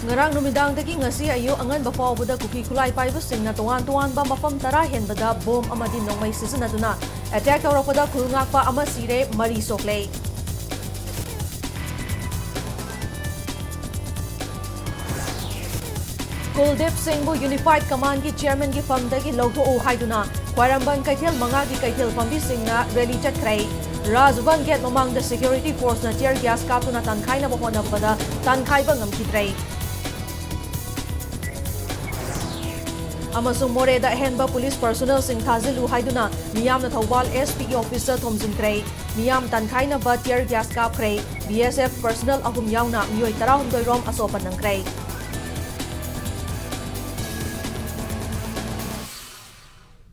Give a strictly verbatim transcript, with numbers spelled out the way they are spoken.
ꯉꯔꯥꯡ ꯅꯨꯃꯤꯗꯥꯡꯗꯒꯤ ꯉꯁꯤ ꯑꯌꯨꯛ ꯑꯉꯟꯕ ꯐꯥꯎꯕꯗ ꯀꯨꯀꯤ ꯈꯨꯠꯂꯥꯏ ꯄꯥꯏꯕꯁꯤꯡꯅ ꯇꯣꯉꯥꯟ ꯇꯣꯉꯥꯟꯕ ꯃꯐꯝ ꯇꯔꯥ ꯍꯦꯟꯕꯗ ꯕꯣꯝ ꯑꯃꯗꯤ ꯅꯣꯡꯃꯩ ꯁꯤꯖꯤꯟꯅꯗꯨꯅ ꯑꯦꯇꯦꯛ ꯇꯧꯔꯛꯄꯗ ꯈꯨꯜ ꯉꯥꯛꯄ ꯑꯃ ꯁꯤꯔꯦ, ꯃꯔꯤ ꯁꯣꯛꯂꯦ꯫ ꯀꯨꯜꯗꯤꯞ ꯁꯤꯡꯕꯨ ꯌꯨꯅꯤꯐꯥꯏꯗ ꯀꯃꯥꯟꯒꯤ ꯆꯤꯌꯔꯃꯦꯟꯒꯤ ꯐꯝꯗꯒꯤ ꯂꯧꯊꯣꯛꯎ ꯍꯥꯏꯗꯨꯅ ꯈ꯭ꯋꯥꯏꯔꯝꯕꯟ ꯀꯩꯊꯦꯜ ꯃꯉꯥꯒꯤ ꯀꯩꯊꯦꯜ ꯐꯝꯕꯤꯁꯤꯡꯅ ꯔꯦꯂꯤ ꯆꯠꯈ꯭ꯔꯦ꯫ ꯔꯥꯖꯚꯟ ꯒꯦꯠ ꯃꯃꯥꯡꯗ ꯁꯦꯀ꯭ꯌꯨꯔꯤꯇꯤ ꯐꯣꯔꯁꯅ ꯇꯤꯌꯔ ꯒ꯭ꯌꯥꯁ ꯀꯥꯞꯇꯨꯅ ꯇꯥꯟꯈꯥꯏꯅꯕ ꯍꯣꯠꯅꯕꯗ ꯇꯥꯟꯈꯥꯏꯕ ꯉꯝꯈꯤꯗ꯭ꯔꯦ꯫ ꯑꯃꯁꯨꯡ ꯃꯣꯔꯦꯗ ꯑꯍꯦꯟꯕ ꯄꯨꯂꯤꯁ ꯄꯔꯁꯣꯅꯦꯜꯁꯤꯡ ꯊꯥꯖꯤꯜꯂꯨ ꯍꯥꯏꯗꯨꯅ ꯃꯤꯌꯥꯝꯅ ꯊꯧꯕꯥꯜ ꯑꯦꯁ ꯄꯤꯒꯤ ꯑꯣꯐꯤꯁꯇ ꯊꯣꯝꯖꯤꯟꯈ꯭ꯔꯦ꯫ ꯃꯤꯌꯥꯝ ꯇꯥꯟꯈꯥꯏꯅꯕ ꯇꯤꯌꯔ ꯒ꯭ꯌꯥꯁ ꯀꯥꯞꯈ꯭ꯔꯦ꯫ ꯕꯤ ꯑꯦꯁ ꯑꯦꯐ ꯄꯔꯁꯣꯅꯦꯜ ꯑꯍꯨꯝ ꯌꯥꯎꯅ ꯃꯤꯑꯣꯏ ꯇꯔꯥꯍꯨꯝꯗꯣꯏ ꯔꯣꯝ ꯑꯁꯣꯛ ꯑꯄꯟ ꯅꯪꯈ꯭ꯔꯦ꯫